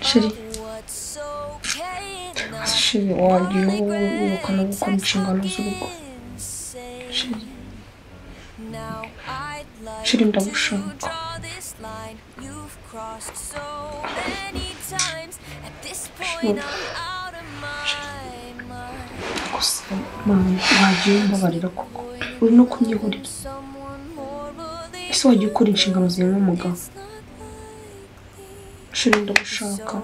Chérie, chérie, wagiye wubaka no gukora inshingano z'urugo. Chérie, chérie ndagushaka. Gusa mama wagiye umbabarira koko, uri no kunyihorera. Ese wagiye ukora inshingano zawe nk'umugabo? Chérie ndagushaka.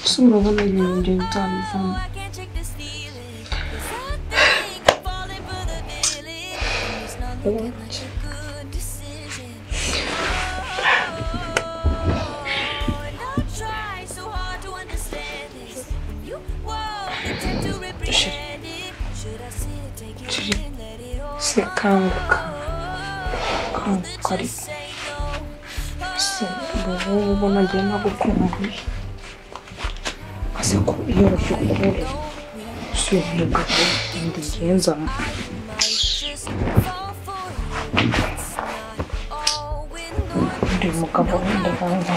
Ese urabona ibintu njye nzabivamo. Chérie, se kanguka. Kanguka ariko. Se ubu ubona njye nagukumbuye. Ase ko yoroshye ukure. Si umugabo mbigenza. Ndi umugabo ndabanza.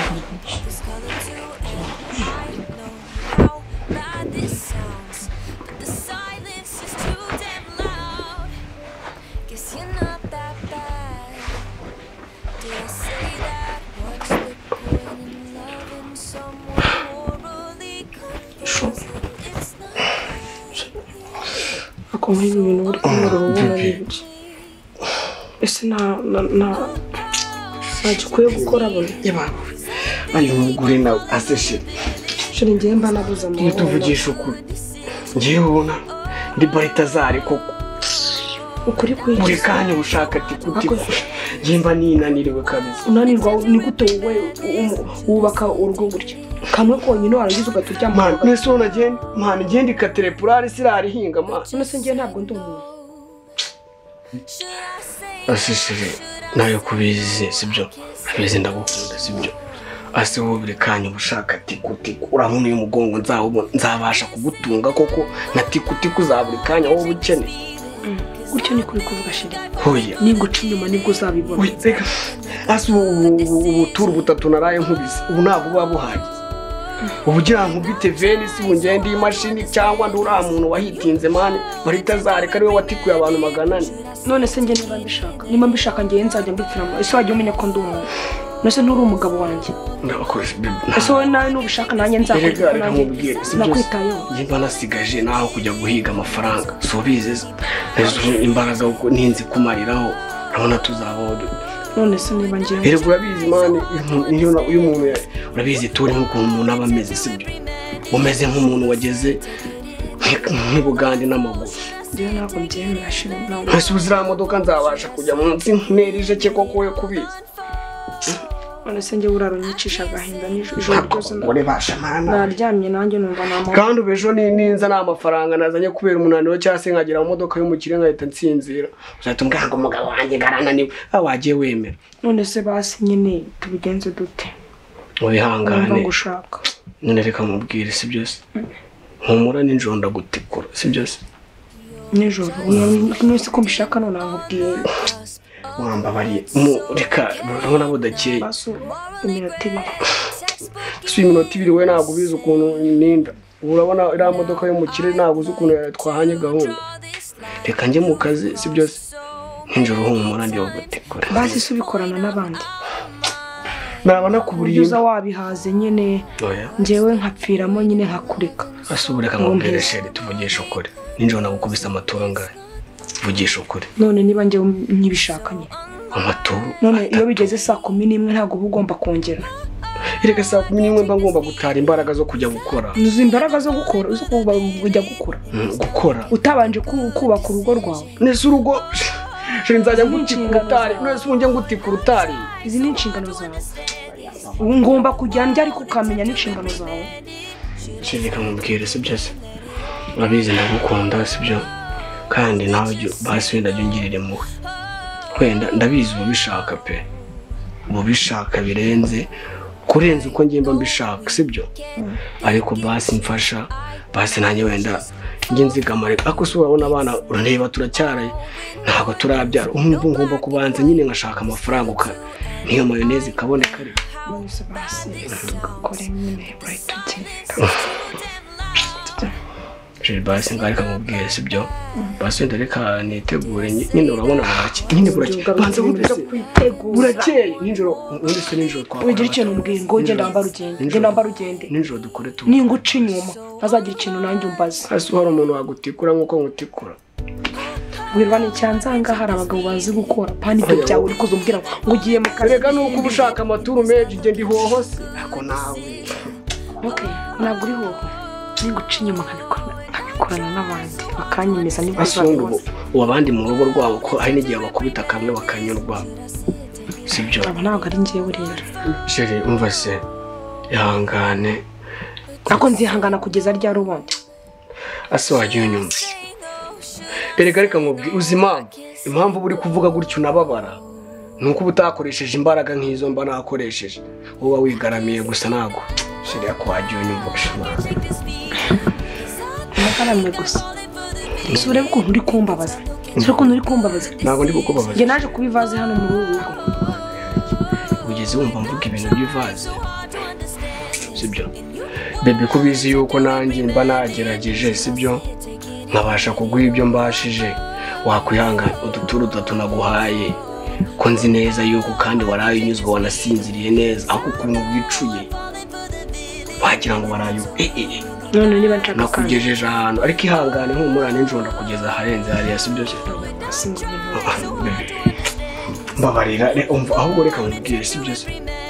Ako muri ibi bintu uri kumurora ubona ari ibiki? Ese ntacyo ukwiye gukora buri? Ayo mugore nawe ase chérie. Chérie njyewe mba nabuze amahoro. Tuvugisha ukuri. Njyewe ubona ndi Baltazar koko. Ukuri kwiki? Buri kanya ushaka tikuti. Njye mba ninaniriwe kabisa. Unanirwa ni gute wowe wubaka urugo gutya? Kamwe konyine warangiza ugaturyama. Man, nese ubona genda? Man, ngende ikaterepurari sirarihinga man. None se njye ntabwo ndi umuntu. Ase chérie, nayo kubizi sibyo? Abizi ndagukunda sibyo? Ase wowe buri kanya ubushaka tikutiku urabona uyu mugongo nzawubona nzabasha kugutunga koko na tikutiku za buri kanya wowe ukeneye. Gutyo ni kuri kuvuga chérie. Hoya. Ninguca inyuma nibwo uzabibona. Oya reka. Ase ubu turu butatu naraye nkubizi ubu ntabwo buba buhagije. Ubu ugira nkubite Venus ubu ngende imashini cyangwa ndi uriya muntu wahitinze mani Baltazar ari we watikuye abantu 400. None se njye niba mbishaka, niba mbishaka njye nzajya mbipfiramo. Ese wajya umenya ko ndi umuntu? None nturi umugabo wanjye? Ese wowe nawe nubishaka nanjye nzakora. Reka nkubwire nakwitayeho. Njye mba nasigaje naho kujya guhiga amafaranga. Si ubizi imbaraga ninzi kumariraho urabona tuzabaho. None se niba njyewe erega urabizi mani iyo umuntu urabizi turi nk'ukuntu umuntu aba ameze sibyo? Umeze nk'umuntu wageze nk'Ubugande n'amaguru. Njyewe ntabwo mbyemera chérie ntabwo. Ese ubu ziriya modoka nzabasha kujya munsi nterije cye koko we kubizi? None se njyewe urarunyicisha agahinda nijoro ryose naryamye nanjye numva nta mahoro. Kandi ubu ejo ninza nta mafaranga nazanye kubera umunaniro cyangwa se nkagera mu modoka y'umukire nkahita nsinzira. Uzahita umbwira ngo umugabo wanjye ngarananiwe. Ah wagiye wemera. None se basi nyine tubigenze dute? Wihangane. Ngushaka. None reka mubwire si byose. Nkumura nijoro ndagutikura si byose. Nijoro none se ko mbishaka none nkubwiye. Wambabariye reka urabona budakeye. Basi iminota ibiri. Si iminota ibiri we ntabwo ubizi ukuntu ninda. Urabona iriya modoka y'umukire ntabwo uzi ukuntu twahanye gahunda. Reka njye mu kazi si byose. Nijoro humura ndi bugutikure. Basi se ubikorana n'abandi. Naba nakuburiye. Uza wabihaze nyine. Njyewe nkapfiramo nyine nkakureka. Ase ubu reka nkubwire chérie tuvugishe ukuri. Nijoro nagukubise amaturo angahe? Vugisha ukuri. None niba njye nkibishaka nyine. Amaturo. None iyo bigeze saa 11 ntabwo uba ugomba kongera. Erega saa 11 mba ngomba gutara imbaraga zo kujya gukora. Uzi imbaraga zo gukora, uzi kujya gukora. Gukora. Utabanje kubaka urugo rwawe. Nese urugo chérie nzajya ngutikura utari. Nese ubu njye ngutikura utari. Izi ni inshingano zawe. Ubu ngomba kujya njya ariko ukamenya n'inshingano zawe. Chérie reka nkubwire si byose. Urabizi ndagukunda si byo? Kandi nawe basi wenda jya ungirira impuhwe. Wenda ndabizi ubishaka pe. Ubishaka birenze kurenza uko njye mba mbishaka sibyo? Ariko basi mfasha basi nanjye wenda Njye nzigama reka ariko se urabona abana urareba turacyaraye ntabwo turabyara umva ngomba kubanza nyine nkashaka amafaranga uka niyo mayoneze ikaboneka reka none basi tugakore nyine urahita ugenda. Jeri basi ngarika nkubwire sibyo basi wenda reka nitegure nyine urabona burake nyine burake banza wumve burakeye nijoro ubundi se nijoro twakora wigira ikintu umbwira ngo genda wambara ugende genda wambara ugende nijoro dukore tu ninguca inyuma ntazagira ikintu nanjye umbaza hasi hari umuntu wagutikura nk'uko ngutikura wirwa n'icyanzanga hari abagabo bazi gukora pani ibyo byawe uri kuzumbwira ngo ugiye mu kazi rega nuko uba ushaka amaturu menshi njye ndi hoho se ako nawe okay ntabwo uri hoho ninguca inyuma nkabikorana n'abandi bakanyemeza nibwo bazabibona ubu abandi mu rugo rwabo ko hari n'igihe bakubita kamwe bakanyurwa sibyo abo ntabwo ari njyewe rero Sheri umva se ihangane ariko nzihangana kugeza ryari ubundi ase wajya unyumva erega reka nkubwire uzi impamvu uri kuvuga gutyo unababara ni uko uba utakoresheje imbaraga nk'izo mba nakoresheje uba wigaramiye gusa ntabwo Sheri ako wajya unyumva nagaramye gusa ese urebe ukuntu uri kumbabaza ese ukuntu uri kumbabaza ntabwo ndi kukubabaza njye naje kuba ivaze hano muri uru rugo ugeze wumva mvuga ibintu by'ivaze sibyo bebe ko ubizi yuko nanjye mba nagerageje sibyo nkabasha kuguha ibyo mbashije wakwihangana uduturu dutatu naguhaye ko nzi neza yuko kandi waraye unyuzwe wanasinziriye neza aho ukuntu wicuye wagira ngo waraye none niba nshaka nakugejeje ahantu ariko ihangane humura nijoro ndakugeza aharenze hariya sibyo mbabarira umva ahubwo reka nkubwire sibyo se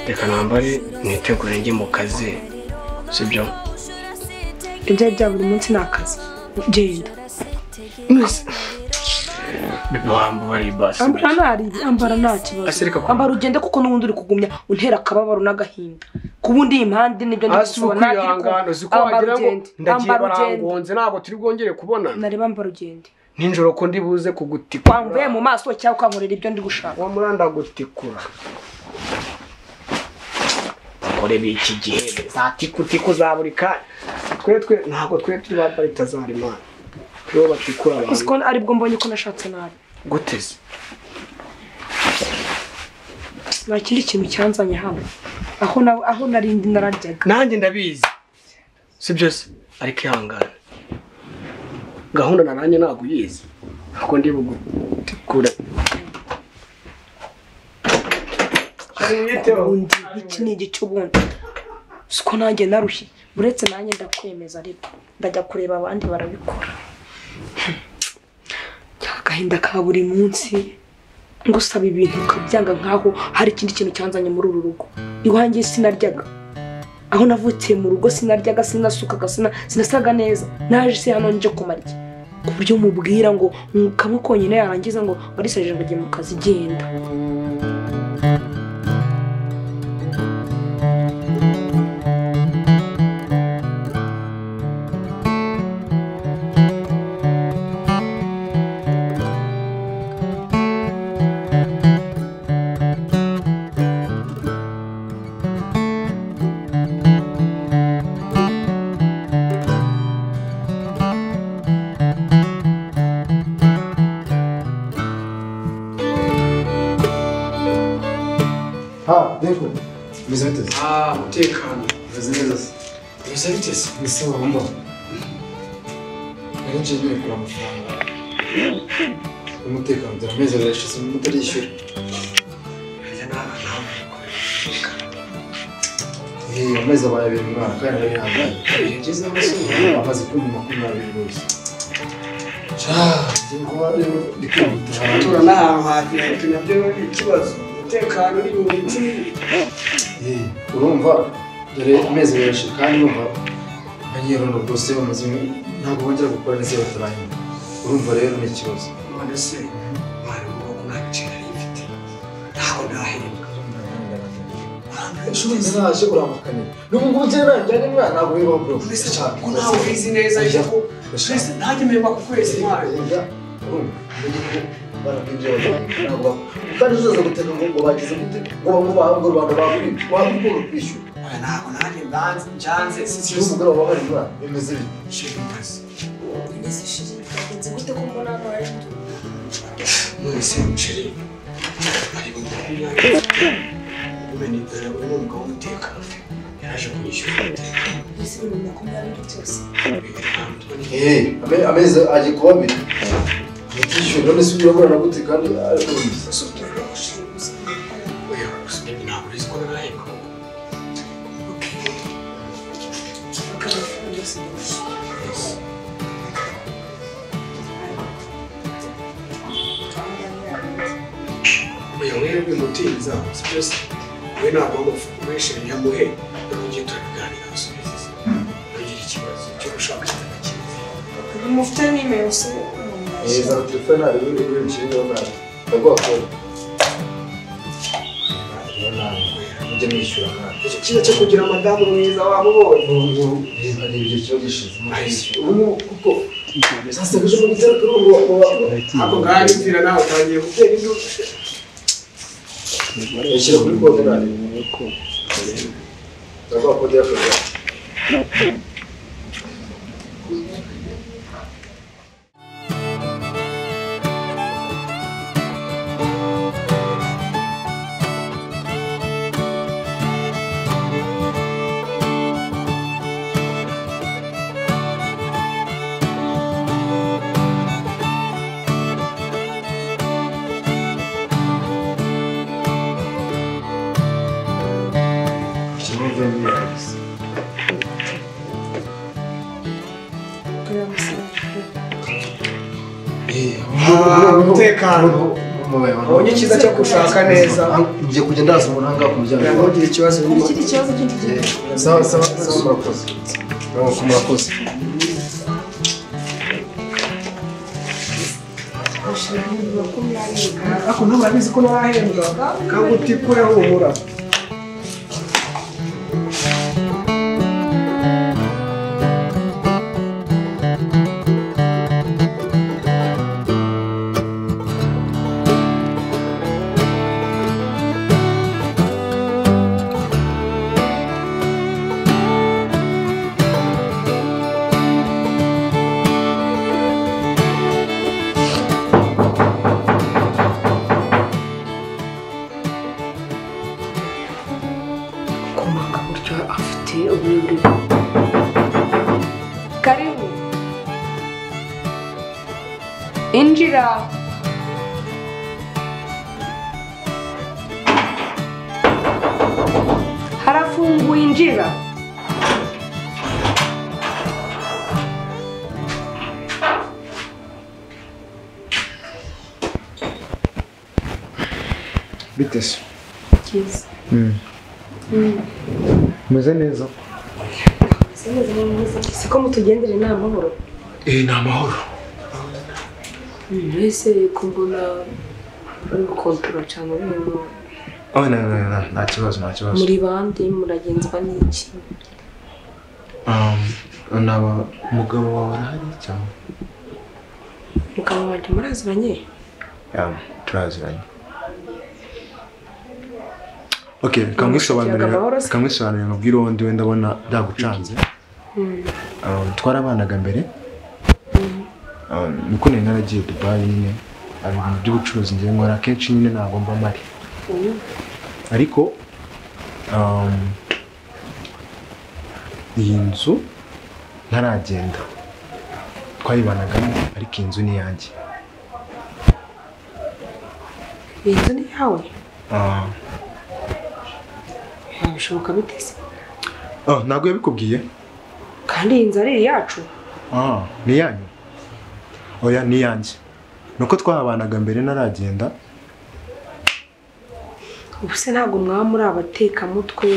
reka nambare nitegure njye mu kazi sibyo ibyo bya buri munsi ni akazi genda wambabariye basi ambara ntaribi ambara nta kibazo ambara ugende kuko n'ubundi uri kugumya untera akababaro n'agahinda ku bundi iyi mpande nibyo ndi gusaba ntabwo uzi ko wagira ngo ndagiye barangonze ntabwo turi bwongere kubonana nareba ambara ugende nijoro ko ndi buze kugutikura wamvuye mu maso cyangwa ukankorera ibyo ndi gushaka wa muranda gutikura bakore b'iki gihe za tikutiku za buri kanya twe ntabwo twe turi ba baritazari imana twe batikura abantu uzi ko aribwo mbonye ko nashatse nabi guteze nta kindi kintu cyanzanye hano aho narindi nararyaga nanjye ndabizi sibyo se ariko ihangane gahunda nanjye ntabwo uyizi kuko ndi bugutikure ubundi iki ni igice ubundi siko nanjye narushye uretse nanjye ndakwemeza ariko ndajya kureba abandi barabikora agahinda ka buri munsi ngusaba ibintu ukabyanga nkaho hari ikindi kintu cyanzanye muri uru rugo iwanjye sinaryaga aho navukiye mu rugo sinaryaga sinasukaga sinasaga neza naje se hano nje kumara iki ku buryo mubwira ngo kamwe konyine yarangiza ngo barisaje ngo agiye mu kazi genda Umutekano umeze neza se bimeze bite se ni sawa wumva nari nje nyine kugura amafaranga umutekano dore amezi abiri arashize mutarishyura amezi abaye abiri mwana kandi narabihanganye amaze kumpa 20 rwose gutura n'ahantu hafi nabyo ni ikibazo umutekano ni 10,000 urumva dore amezi abiri arashize kandi urumva abanyerondo rwose bamaze ntabwo bongera gukora neza iyo batarahembwa urumva rero ni ikibazo none se mwarimu ko nta biciro nari mfite ntabwo ndahembwa naje uramakanira n'ubu ngubu njyewe najyanye mwana ntabwo bibaho bro ko ntawe ubizi neza ariko ntajya mpemba ku kwezi mwana urumva kandi uzaza gutega ngo bagize gute ngo bamubahe ngo rubanda bagurire waba kwishyura ntabwo nanjye mbanze njanze n'umugore wawe hari mwana bimeze bite sheri mbaze Nese shiri byagenze gute ko mbona hano hari inzu? None se shiri ari 20,000. Umeni dore uri umugabo w'umutekano. Yaraje kunyishyura. Ese 20,000 byose. Amezi agiye kuba abiri. Mutishyuye none se urabona gute kandi ariko bize. Oya, gusa ntabwo uzi ko narahembwa. Okay. Oya, mwebwe mutinza, sibyo se? We ntabwo wamufashe yamuhe nongeye turabiganira asubize. Ntugire ikibazo cyo gushaka kitanakizi. Mufite nimero se? Za telefone ari uri nshinga nabi. Ndaguha kode. Mujye mwishyura nabi. Icyo cyiza cyo kugira madamu mwiza wamubonye. Ari ibyo kibazo gishize. Ubu kuko sasa ejo mu gitero ngo ako ngari nzira nawe utangiye gutera induru. Shyira kuri kode nabi. Ndaguha kode y'akazi. Umutekano ubonye icyiza cyo gushaka neza. Ngiye kujya ndaza umuntu ahangaha ku muryango. Ntugire ikibazo. Ikindi kibazo kindi gihe. Sawa sawa sawa, murakoze. Murakoze. Ako nturabizi ko narahembwa. Kaguti kure humura. Karibu. Injira. Harafunguye, injira. Bite se? Cyiza. Umeze neza? Siko mutugendere ni amahoro? Ni amahoro. Mbese ko mbona uri gukontorora cyane ibintu. Oh, nta kibazo, nta kibazo. Muri bande muragenzwa n'iki? Naba umugabo wawe arahari cyangwa? Umugabo wanjye muraziranye? Yeah, turaziranye. Okay, kamwisobanurira nkubwire uwo ndiwe, ndabona byagucanze. Twarabanaga mbere. Niko nari naragiye Dubai nyine, hari ibintu by'ubucuruzi ngiye nkora kenshi nyine ntabwo mba mpari. Ariko iyi nzu ntaragenda twayibanagamo, ariko iyi nzu ni iyanjye. Iyi nzu ni iyawe? Bishoboka bite se? Ntabwo yabikubwiye? Kandi iyi nzu ari iyacu. Ni iyanyu? Oya, ni iyanjye. Nuko twahabanaga mbere ntaragenda. Ubu se ntabwo mwaba muri abatekamutwe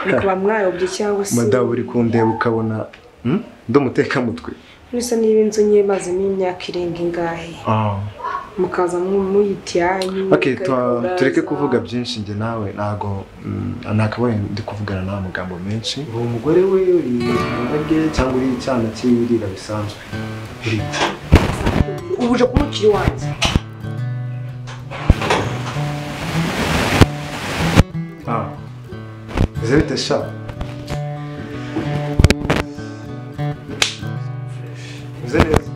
mukaba mwayobye cyangwa se? Madamu uri kundeba ukabona ndi umutekamutwe. None niba inzu nyemazemo imyaka irenga ingahe? Mukaza muyita iyanyu. Okay, tureke kuvuga byinshi njye nawe ntago nakabaye ndi kuvugana nawe amagambo menshi. Uri umugore we, uri umurage cyangwa uri icyana cy'ibirira bisanzwe? Ubu uje kumukira iwanjye. Ese bite sha? Meze neza.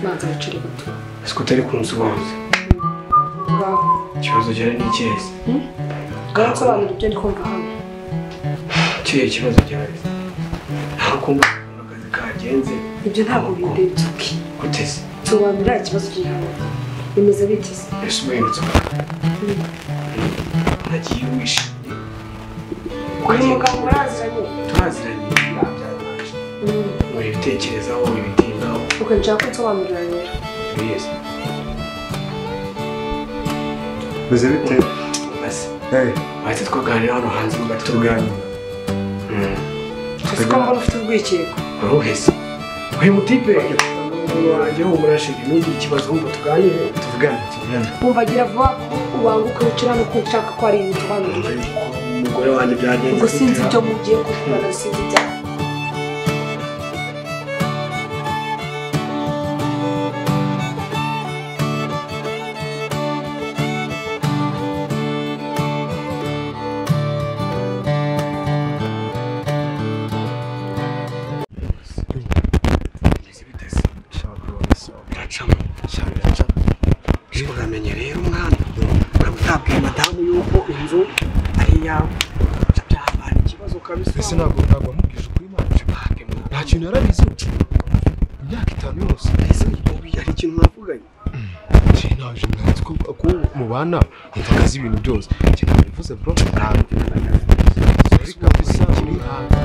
Manza wicare gato. Ese ko utari kunsuhuza? Ikibazo gihari ni ikihe se? Ngaho nsobanura ibyo ndi kumva hano. Ikihe kibazo gihari? Ntabwo kumva akazi kagenze. Ibyo ntabwo bindeba okay. Gute se? Nsobanura ikibazo kiri hano. Bimeze bite se? Ese ubuhindutse nagiye wishimye. Uyu mugabo muraziranye? Turaziranye yabyaranje. Wibitekerezaho wibitindaho. Okay, nshaka ko nsobanurira rero. Yes. Meze bite? Basi. Hey, bahise twaganira hano hanze ngo tuganire. Ese ko mbona ufite urwikekwe? Uruhese. Uyu mutipe wanjye w'umurashiri ntugire ikibazo wumva tuganire. Tuvugane, tuvugane. Wumva agira vuba ubanguke wicare hano ko nshaka ko ari ibintu usobanurira. Umugore wanjye byagenze. Ubwo sinzi ibyo mugiye kuvugana, sinzi ibyawe. Uramenye rero mwana, utabwiye madamu yuko inzu ari iyawe byabana ikibazo kabisa. Ese ntabwo wamubwije ukuri Imana? Nta kintu yarabizi imyaka 5 yose. Ese hari ikintu mwavuganye? Naje mwanzi ko mubana umva akazi ibintu byose. Njye nabivuze bro. Sorry kabisa uri hanze.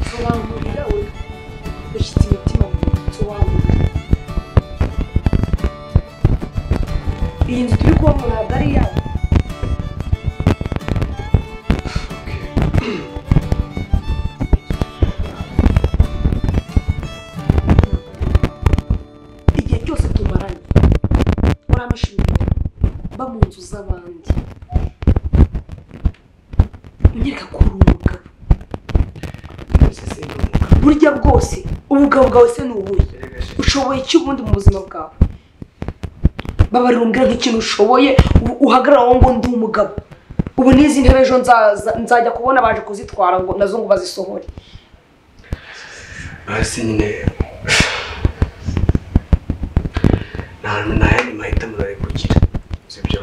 Sobanurira we ushyitse imitima mu nsobanurira. Iyi nzu turi kubamo ntabwo ari iyawe. Igihe cyose tumaranye uramishimira mba mu nzu z'abandi unyereka ko uri umugabo. Burya bwose ubugabo bwawe se ni ubuhe? Ushoboye iki ubundi mu buzima bwawe? Babarira umbwira nk'ikintu ushoboye uhagarara aho ngo ndi umugabo. Ubu n'izi ntebe ejo nzajya kubona baje kuzitwara ngo nazo ngo bazisohore. Basi nyine nta yandi mahitamo nari kugira, sibyo?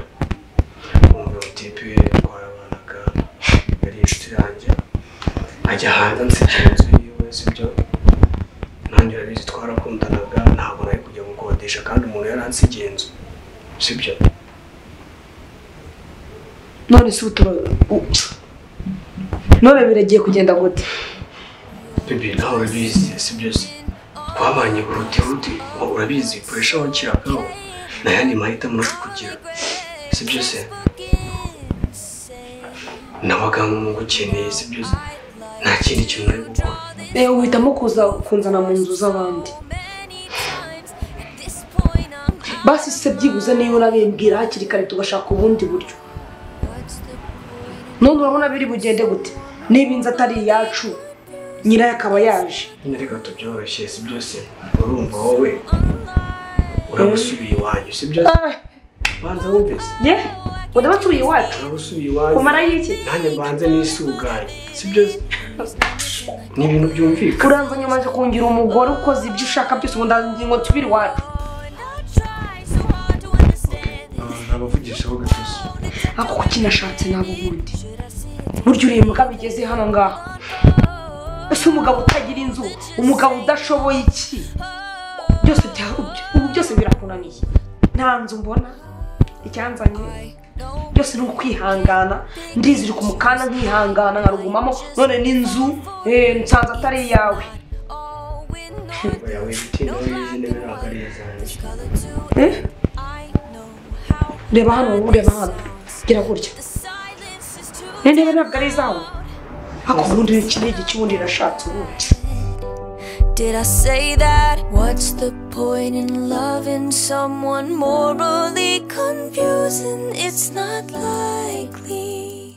Wumva umutipe twarabanaga yari inshuti yanjye ajya hanze ansigira inzu yiwe, sibyo? Nanjye urabizi twarakundanaga ntabwo nari kujya gukodesha kandi umuntu yaransigiye inzu, sibyo? None se none biragiye kugenda gute? Bebe nawe urabizi, sibyo se? Twabanye buruti buruti, urabizi puresha wanshyiragaho nta yandi mahitamo nari kugira, sibyo se? Nabaga ngukeneye, sibyo se? Nta kindi kintu nari gukora. Uhitamo kuza kunzana mu nzu z'abandi. Basi se byibuze niba unabimbwira hakiri kare tugashaka ubundi buryo. None urabona biri bugende gute? Niba inzu atari iyacu nyirayo akaba yaje. Nyine reka tubyoroshye, sibyo se? Urumva wowe urabasubiye iwanyu, sibyo se? Banza wumve se. Ye? Urabasubiye iwacu? Urabasubiye iwanyu. Kumara y'iki? Nanjye mbanze nisuganye, sibyo se? Ni ibintu byumvikana. Uranza nyuma nje kungira umugore ukoze ibyo ushaka byose ngo ngo nsubire iwacu. Nabavugishaho gatoso. Ako kuki nashatse nabo ubundi? Burya uriye mbwa bigeze hano ngaha. Ese umugabo utagira inzu, umugabo udashoboye iki? Byose byarubye, ubu byose birakunaniye. Nta nzu mbona icyanzanye, byose ni ukwihangana, ndizirika umukanda nkihangana nkarugumamo, none n'inzu nsanze atari iyawe. Oya wibitinda, izi ntebe ntabwo ari izanjye. Reba hano, ureba hano, gira gutya. N'intebe ntabwo ari izawe. Ariko ubundi iki ni igiki, ubundi irashatse ubundi. Did I say that? What's the point in loving someone morally confusing? It's not likely.